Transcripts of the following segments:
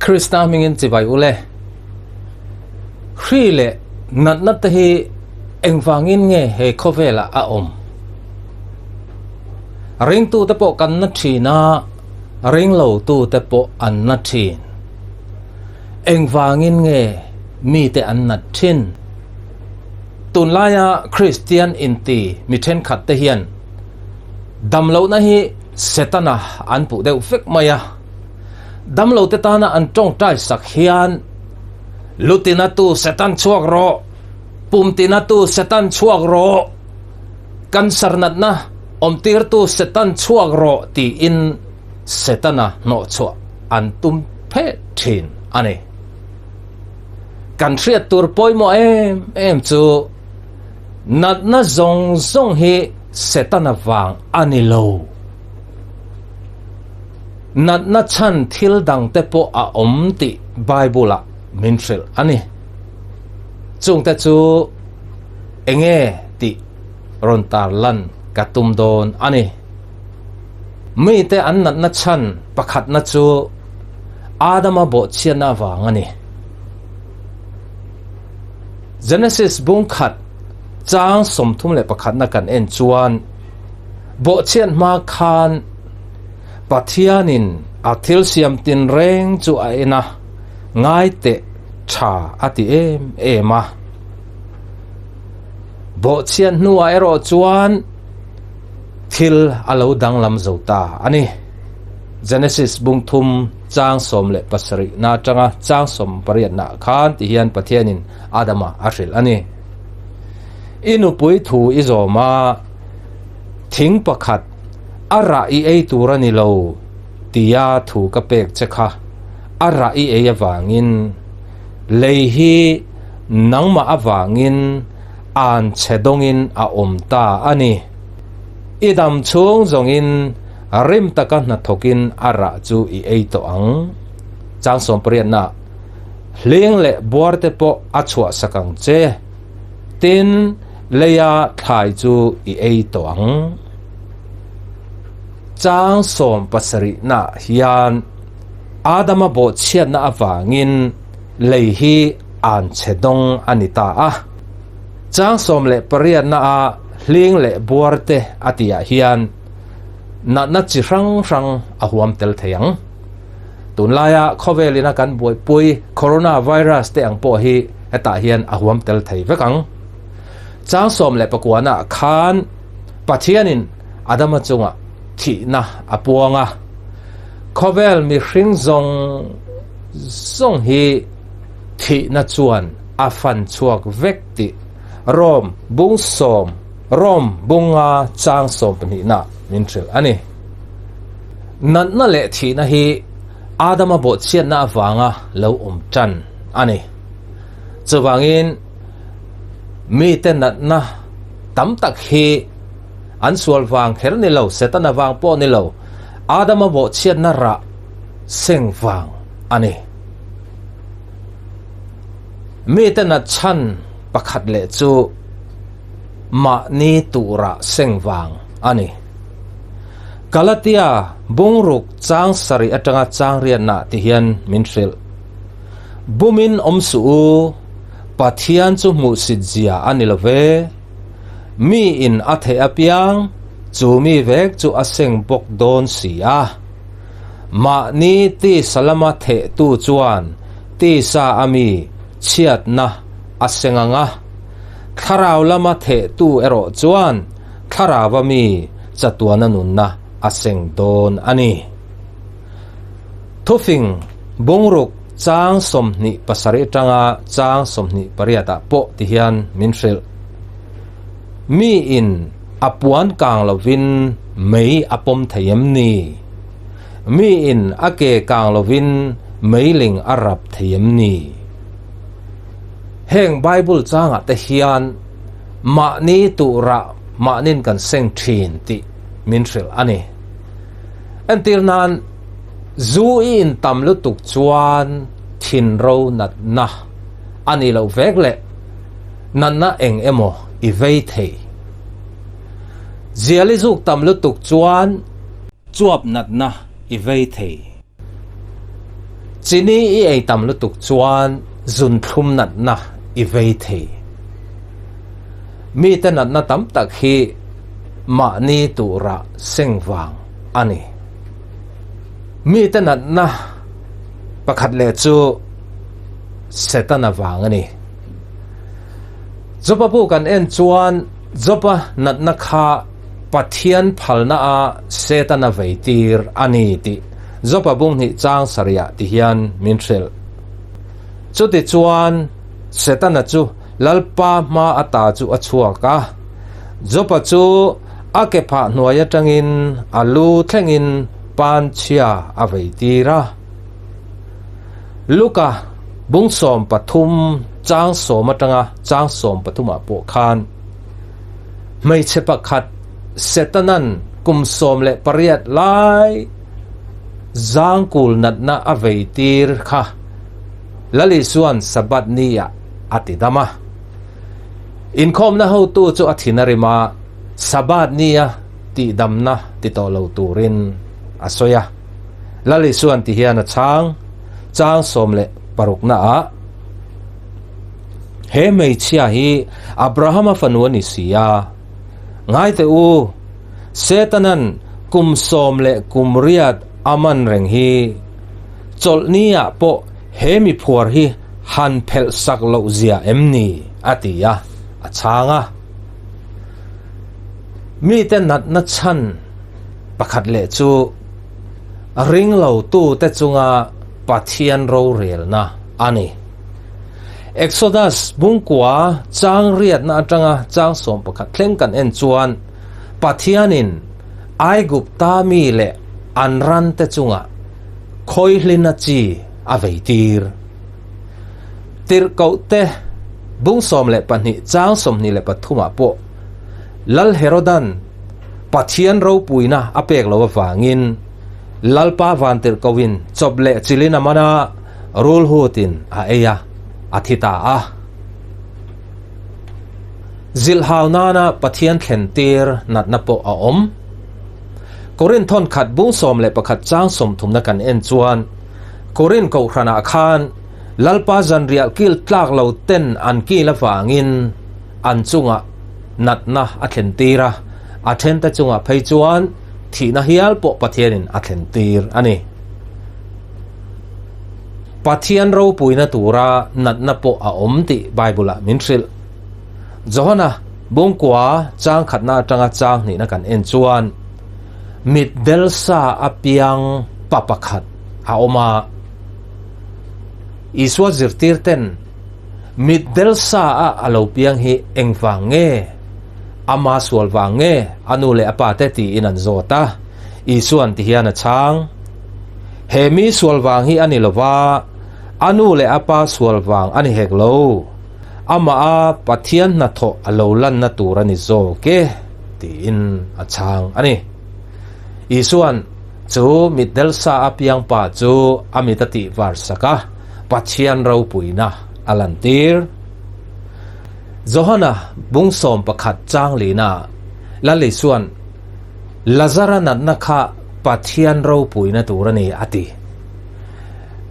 Krista hmingin chibai ule. Hri leh natna te hi engvangin nge he khawvelah a awm? Ringtute pawh kan na thin a, ringlotute pawh an na thin. Engvangin nge mite an nat thin? Tunlaia Kristian inti mi thenkhat te hian damlohna hi Setana an puh deuh vek mai a. Damlote tana an tawngtai sak hian Lutinatu Setan chhuak rawh, Pumtinatu Setan chhuak rawh, Cancer natna awmtirtu Setan chhuak rawh tiin Setana hnawhchhuah an tum phet thin a ni. Kan hriat tur pawimawh em em chu natna zawng zawng hi Setana vang a ni lo. Natna chhan thil dangte pawh a awm tih Bible-ah min hrilh a ni. Chungte chu enge tih rawn tarlan ka tum dawn a ni. Mite an natna chhan pakhatna chu Adama bawhchhiatna avang a ni. Genesis bung khat chang 31na kan en chuan bawhchhiat hma khan Pathianin a thil siam tinreng chu a en a, ngai teh tha a ti em em a. Bawhchhiat hnuah erawh chuan thil a lo danglam zo ta a ni. Genesis bung thum chang 17 na atanga chang 18 nah khan ti hian Pathianin Adama a hrilh a ni. I nupui thu i zawm a, thing pakhat a rah i ei tur a ni lo tia thu ka pek che kha a rah i ei avangin lei hi nangmah avangin an chhe dawngin a awm ta a ni. I dam chhung zawngin rim taka hnathawkin a rah chu i ei tawh ang. Chang 18 hling leh buar te pawh a chhuah sak ang che. Tin, leia thlai chu i ei tawh ang. Chang 17 nah hian Adama bawhchhiatna avangin lei hi an chhe dawng a ni ta a. Chang 18 naah hling leh buar te a tihah hian natna chi hrang hrang a huam tel thei ang. Tunlaia khawvelina kan buaipui coronavirus te ang pawh hi hetah hian a huam tel thei vek ang. Chang 19 ah khan Pathianin Adama chungah thihna a puang a. Khawvel mihring zawng zawng hi thihna chuan a fan chhuak vek tih Rom bung sawm Rom bunga chang 12 nah min hrilh a ni. Natna leh thihna hi Adama bawhchhiatna avanga lo awm tan a ni. Chuvangin mite natna tam tak hi an sual vang kher ni lo, Setana vang pawh ni lo, Adama bawhchhiatna rah seng vang a ni. Mite nat chhan pakhat leh chu mahni tura seng vang a ni. Galatia bungruk chang 7 atanga chang 8 nah ti hian min hrilh. Bumin awm suh u, Pathian chu hmuhsit zia a ni lo ve. Mi in a theih apiang chu mi vek chu a seng bawk dawn si a. Mahni tisa lama thehtu chuan tisa a mi chhiatna a seng ang a, thlarau lama thehtu erawh chuan thlarau a mi chatuana nunna a seng dawn a ni. Thufing bungruk chang 27 atanga chang 28 ah pawh ti hian min hrilh. Mi in a puan kang lovin mei a pawm thei em ni? Mi in a ke kang lovin meiling a rap thei em ni? Heng Bible changah te hian mahni turah mahnin kan seng thin tih min hrilh a ni. Entir nan zu i in tam lutuk chuan thin ro natna a ni lo vek leh natna eng emaw i vei thei. Zial i zuk tam lutuk chuan chuap natna i vei thei. Chini i ei tam lutuk chuan zunthlum natna i vei thei. Mite natna tam tak hi mahni tura seng vang a ni. Mite natna pakhat leh chu Setana vang a ni. Joba bu kan en chuan Joba natna kha Pathian phalna a Setana veitir a ni tih Joba bung hnih chang sarih ti hian min hrilh. Chutichuan Setana chu Lalpa hma ata chu a chhuak a, Joba chu a ke phah hnuai atangin a lu thlengin panchhia a veitir a. Luka bung 13 chang sawm atanga chang 13 ah pawh khan hmeichhe pakhat Setanan kum 18 lai zangkul natna a veitir kha Lal Isuan Sabbath ni ah a ti dam a. Inkhawmna hotu chu a thin a rim a, Sabbath ni a tihdamna ti tawh lo turin a sawi a. Lal Isuan ti hian a chhang, chang 16 na ah, He hmeichhia hi Abrahama fanu a ni si a, ngai teh u, Setanan kum sawm leh kum riat a man reng hi, chawlhni ah pawh he mi phuar hi han phelh sak loh zia em ni? a ti a, a chhang a. Mite natna chhan pakhat leh chu ring lo tute chunga Pathian rorelna a ni. Exodus bungkua chang riatna atanga chang 11 thleng kan en chuan Pathianin Aigupta mi leh an ran te chunga khawihlina chi a veitir. Tirhkoh te bung 12 chang 23 ah pawh Lal Herodan Pathian ropuina a pek lo avangin Lalpa van tirhkohin chawp leh chilin a man a, rul hutin a ei a, a thi ta a. Zilhau nana Pathian thlen tir natna pawh a awm. Korin thawn khat bung 11 chang 30 na kan en chuan Korin kohhranah khan Lalpa zanriah kil tlak lo ten an kil avangin an chungah natna a thlen tir a, a then te chungah phei chuan thihna hial pawh Pathianin a thlen tir a ni. Pathian ropuina tura natna pawh a awm tih Bible-ah min hrilh. Johana bungkua chang khatna atanga chang hnihna kan en chuan mit delsa a piang pa pakhat a awm a. Isua zirtir ten mit delsa a a lo piang hi engvang nge? Ama sual vang nge? A nu leh a pa te tiin an zawt a. Isuan ti hian a chhang. He mi sual vang hi a ni lova, a nu leh a pa sual vang a ni hek lo. Amah a Pathian hnathawh a lo lanna tur a ni zawk e, tiin a chhang a ni. Isuan chu mitdel sa a piang pa chu a mit a tih var sak a, Pathian ropuina a lantir. Johana bung 11 chang lina Lal Isuan Lazara natna kha Pathian ropuina tur a ni a ti.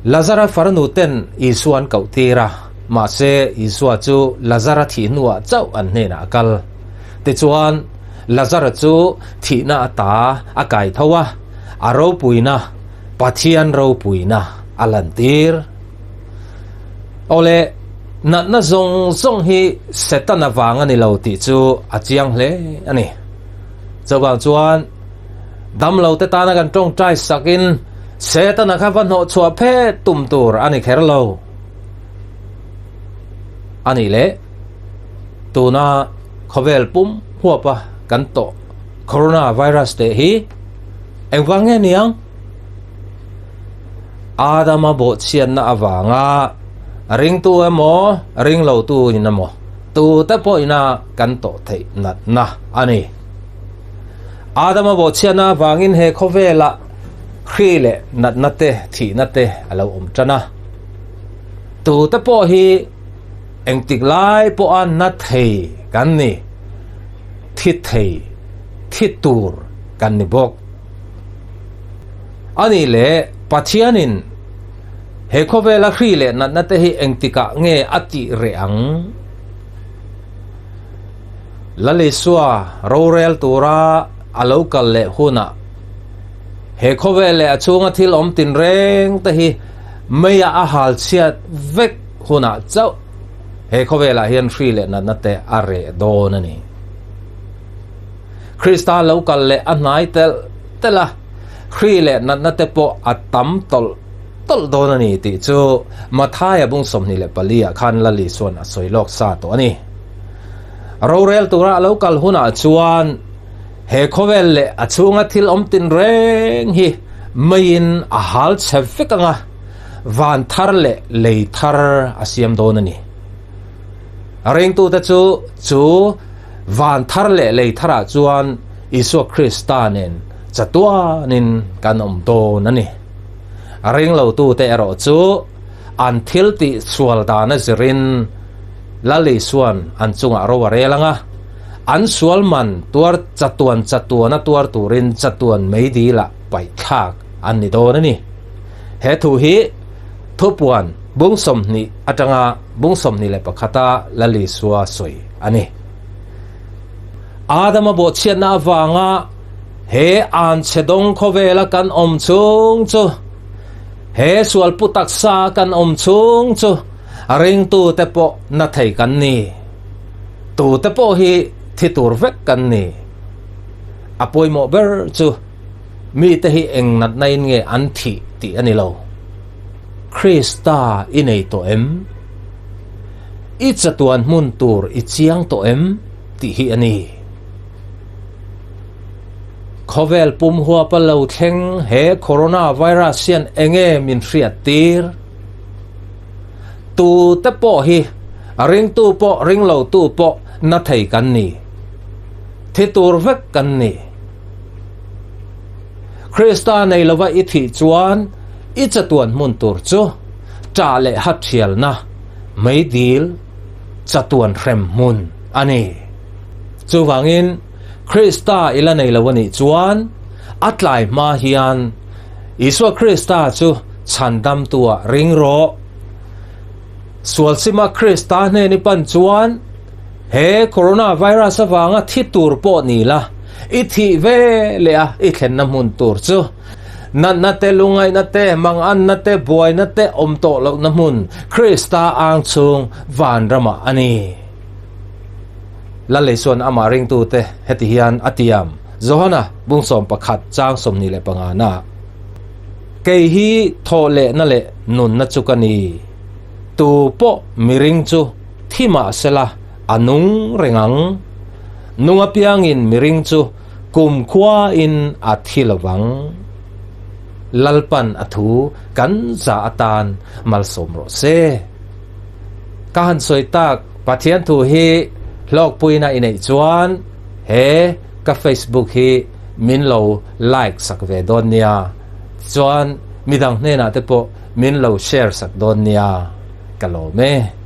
Lazara farnu ten Isua an koh tir a, mahse Isua chu Lazara thih hnuah chauh an hnenah a kal. Tichuan, Lazara chu thihna ata a kai tho a, a ropuina, Pathian ropuina a lantir. Awle, natna zawng zawng hi Setana vang a ni lo tih chu a chiang hle a ni. Chuvang chuan damlo te tana kan tawngtai sakin Setana kha va hnawh chhuah phet tum tur a ni kher lo. A nih leh tuna khawvel pum huapa kan tawh corona virus te hi engvang nge niang? Adama bawhchhiatna avanga ringtu emaw ringlotu in emaw tu te pawh ina kan tawh theih natna a ni. Adama bawhchhiatna avangin he khawvela hri leh natna te thihna te a lo awm tan a. Tu te pawh hi engtik lai pawha na thei kan ni, thi thei, thi tur kan ni bawk. A nih leh Pathianin. He khawvela hri leh natna te hi engtikah nge a tih reh ang? Lalisua rorel tura a lo kal leh hunah he khawvel leh a chhunga thil awm tinreng te hi meia a hal chhiat vek hunah chauh he khawvelah hian hri leh natna te a reh dawn a ni. Krista lo kal leh a hnai telh telh a, hri leh natna te pawh a tam tawlh tawlh dawn a ni tih chu Mathaia bung 24 ah khan Lali chuan a sawi lawk sa tawh a ni. Rorel tura a lo kal hunah chuan he khawvel leh a chhunga thil awm tinreng hi meiin a hal chhe vek ang a, van thar leh lei thar a siam dawn a ni. Ringtute chu chu van thar leh lei tharah chuan Isua Krista nen chatuanin kan awm dawn a ni. Ringlotute erawh chu an thil tih sual dana zirin Lal Isua'n an chungah ro a rel ang a, an sual man tuar chatuan chatuana tuar turin chatuan meidilah paihthlak an ni dawn a ni. He thu hi thupuan bung 20 atanga bung 21 a Lal Isua sawi a ni. Adama bawhchhiatna avanga he anchhe dawng khawvela kan awm chhung chu, he sualpu taksa kan awm chhung chu ringtute pawh na thei kan ni. Tute pawh hi thi tur vek kan ni. A pawimawh ber chu mite hi eng natna in nge an thih tih a ni lo. Krista i nei tawh em? I chatuan hmun tur i chiang tawh em? tih hi a ni. Khawvel pum huapa lo thleng he coronavirus hian enge min hriat tir? Tu te pawh hi ringtu pawh ringlo tu pawh na thei kan ni. Thi tur vek kan ni. Krista nei lova i thih chuan i chatuan hmun tur chu ṭah leh hat ṭhialna meidil chatuan hrem hmun a ni. Chuvangin Krista i la nei lo a nih chuan a tlai hma hian Isua Krista chu chhandamtua ring rawh. Sualsima Krista hnen i pan chuan he coronavirus avanga thi tur pawh ni la, i thih ve leh a i thlenna hmun tur chu natna te, lungaihna te, manganna te, buaina te awm tawh lohna hmun Krista ang chhung vanramah a ni. Lalei chuan amah ringtute heti hian a tiam, Johana bung 11 chang 25 na, Kei hi thawh lehna leh nunna chu ka ni, tu pawh miring chu thi mah sela a nung reng ang. Nung apiangin miring chu kumkhuain a thi lovang. Lalpan a thu kan za atan malsawm rawh se. Ka han sawi tak Pathian thu hi hlawkpuina i neih chuan he ka Facebook hi min lo like sak ve dawn nia, chuan midang hnenah te pawh min lo share sak dawn nia. Ka lawm e.